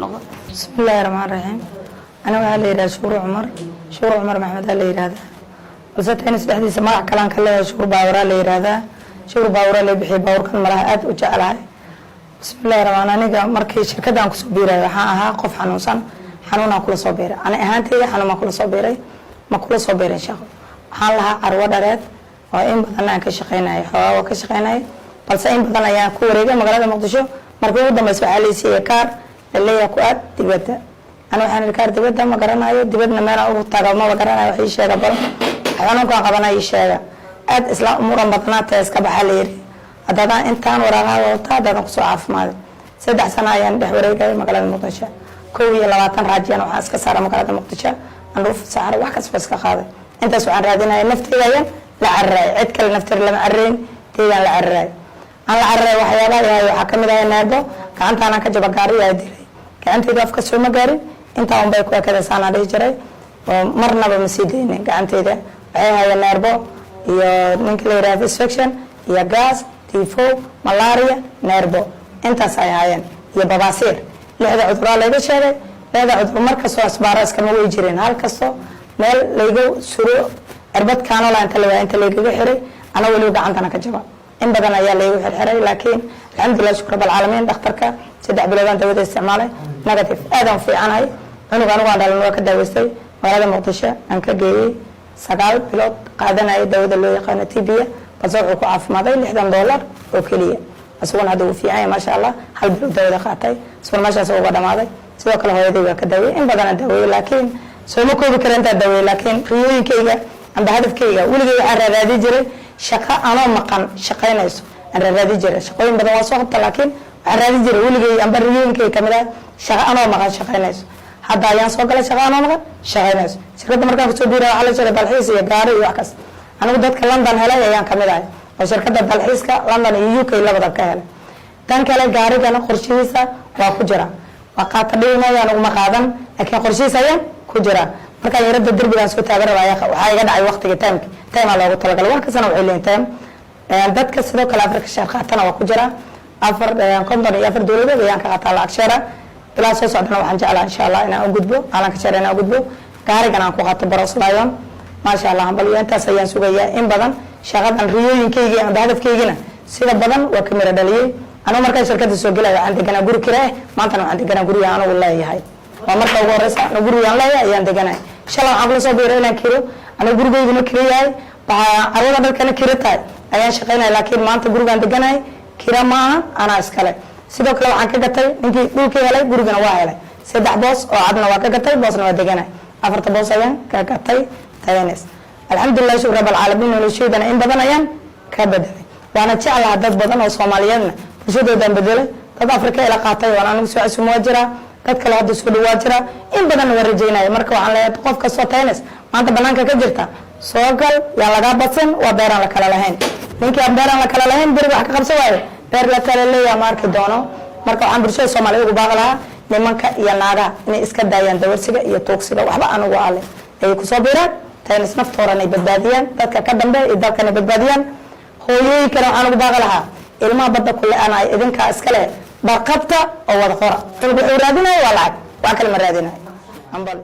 Noqdo. Bismillahi raxmaan raxiim. Aniga waxaa la yidhaha Shuur Cumar, Shuur Cumar Maxmed aa la yidhaahdaa, balse Tiens dhexdiisa magac kalaan ka leeyahay. Shuur Baawaraa la yidhaahdaa, Shuur Baawaraa la bixiyay. Baawurkan malaha aad u jeclahay. Bismillahi raxmaan. Aniga markii shirkaddan kusoo biiray, waxaan ahaa qof xanuunsan. Xanuunaan kula soo biiray. Ani ahaanteyda xanuun kula soo biiray, ma kula soo biirin shaqo. Waxaan lahaa carwo dhareed oo in badan aan ka shaqeynayay, xoogaa waa ka shaqeynayay, balse in badan ayaan ku wareegay magaalada Muqdisho. Markii ugu dambeysa waxaa laysiiyey kaar laleeyahay ku aad dibadda. Ani waxaan ihi, kaar dibadda ma garanayo, dibadna meelaan ugu tago maba garanayo. Wax ii sheega bal, xanuunkaan qabana ii sheega. Aad isla muran badnaata, iska baxa la yiri. Haddadaan intaan waraaqaha wata, haddaadan kusoo caafimaaday. 3 sano ayaan dhex wareegay magaalada Muqdisho. 21 raajiyana waxaan iska saara magaalada Muqdisho, andhuuf, saxaro, wax kasta iska qaaday. Intaas waxaan raadinaya nafteyda ayaan la cararaay, cid kale nafteeda lama cararayn, teydaan la cararaay, aan la cararay. Waxyaabaha yahay waxaa kamid ah neerbo gacantaanaan ka jaba, gaari yaa dilay gacanteyda, afka sooma gaarin, intaa unbay ku ekadasaanaa dhihi jiray oo marnaba ma sii daynin gacanteyda. Waxay hayeen neerbo iyo ninka la yidhahdo infection iyo gas, tifo, malaria, neerbo, intaas ay hayeen iyo babaasiir. Lixda cuduraa layga sheegay. Lixda cudur markastoo asbaaro iskama wey jireen. Hal kasto meel layga suro cirbad cannula inta la inta laygaga xiray, ana weliba gacantana ka jaba. In badan ayaa laygu xirxiray, laakiin alxamdulilah, shukr rabbilcaalamiin. Dhakhtarka 3 biloodaan dawada isticmaalay, negative, aadaan fiicanahay. Cunug anigu aan dhalan waa ka daaweystay magaalada Muqdisho aan ka geeyey. 9 bilood qaadanaya dawada loo yaqaano TB-ya, balse wuxuu ku caafimaaday $60 oo keliya. Isaguna hadda wuu fiican yahay, maasha Allah. Hal bilood dawada qaatay, isaguna meeshaas uga dhamaaday. Sidoo kale hooyaday waa ka daaweeyey. In badana daaweeyey, laakiin sooma koobi kara intaa daaweeyey. Laakiin riyooyinkayga amba hadafkayga weligay waxaan raaraadi jiray shaqo anoo maqan shaqaynayso aan raaraadi jiray. Shaqooyin badan waa soo qabta, laakiin waxaan raadi jiray weligay amba riyooyinkayga kamid ah shaqo anoo maqan shaqaynayso. Hadda ayaan soo galay shaqo anoo maqan shaqaynayso. Shirkadda markaan kusoo biiray, waxaa la jiray dalxiis iyo gaari iyo wax kas. Anigu dadka London helay ayaan kamid ahay, oo shirkadda dalxiiska London iyo UK labada ka helay. Tan kale gaarigana qorshihiisa waa ku jira. Waa qaata dhiimaya, anigu ma qaadan, laakiin qorshihiisa ayaan ku jira. Markaan yarada derbigaan soo taagan rabaa, waxaa iga dhacay waqtiga, timeka, time-aa loogu talagalay. Wax kastana waxay leeyihin time. Dadka sidoo kale Afrika share qaatana waa ku jira. Afar 54 dowladood ayaan ka qaataa lacag share. Bilaa soo socdana waxaan jeclaa, insha Allah, inaan u gudbo caalamka share, inaan u gudbo, gaarigan aan ku qaato Boros Lion, maasha Allah. Hambal iyo intaas ayaan sugayaa in badan. Shaqadan riyooyinkaygii amba hadafkaygina sida badan waa ka mira dhaliyey. Anigu markaan shirkadda soo gelaya waxaan deganaa guri kire eh. Maantana waxaan deganaa guriga anigu leeyahay. Waa marka ugu horeysa anigu gurigaan leeyahay ayaan deganahay. Shalay waxaan kula soo biiray inaan kiro, anigu gurigayguna kiro yahay, waxaa carwada dharkana kiro tahay ayaan shaqaynaya. Laakiin maanta gurigaan deganahay kira maaha, anaa iskale. Sidoo kale waxaan ka gatay ninkii dhulkii helay, gurigana waa helay. Saddex boos oo cadna waa ka gatay, boosna waa deganahay. Afarta boos ayaan ka gatay Tiens. Alxamdulilah, shukr rabbilcaalamiin. Noloshaydana in badan ayaan ka bedelay, waana jeclaha dad badan oo Soomaaliyeedna bulshadoodaan bedelay. Dad Afrika ila qaatay oon anigu soo casumo waa jiraa, dad kale hadda soo dhow waa jiraa, in badanna waa rajaynaya. Marka waxaan leeyahay, qof kastoo Tiens maanta banaanka ka jirta, soo gal, yaa lagaa badsan. Waa beeraan la kala lahayn. Ninkii aan beeraan la kala lahayn beriga wax ka qabsan waayo, beer la kala leeyaha ma arki doono. Marka waxaan bulshada Soomaaliya ugu baaqi lahaa, nimanka iyo naagaha, inay iska daayaan dawarsiga iyo tuugsiga. Waxba anugu ale ay kusoo biiraan Tiens, naftooran ay badbaadiyaan, dadka ka dambeeya iyo dalkan ay badbaadiyaan. Hooyooyinkana waxaan ugu baaqi lahaa, ilmaha badda kule ana idinkaa iska leh, barqabta oo wada qora. Cunug wuxuu raadinayo waa lacag, wax kale ma raadinayo. Ambal.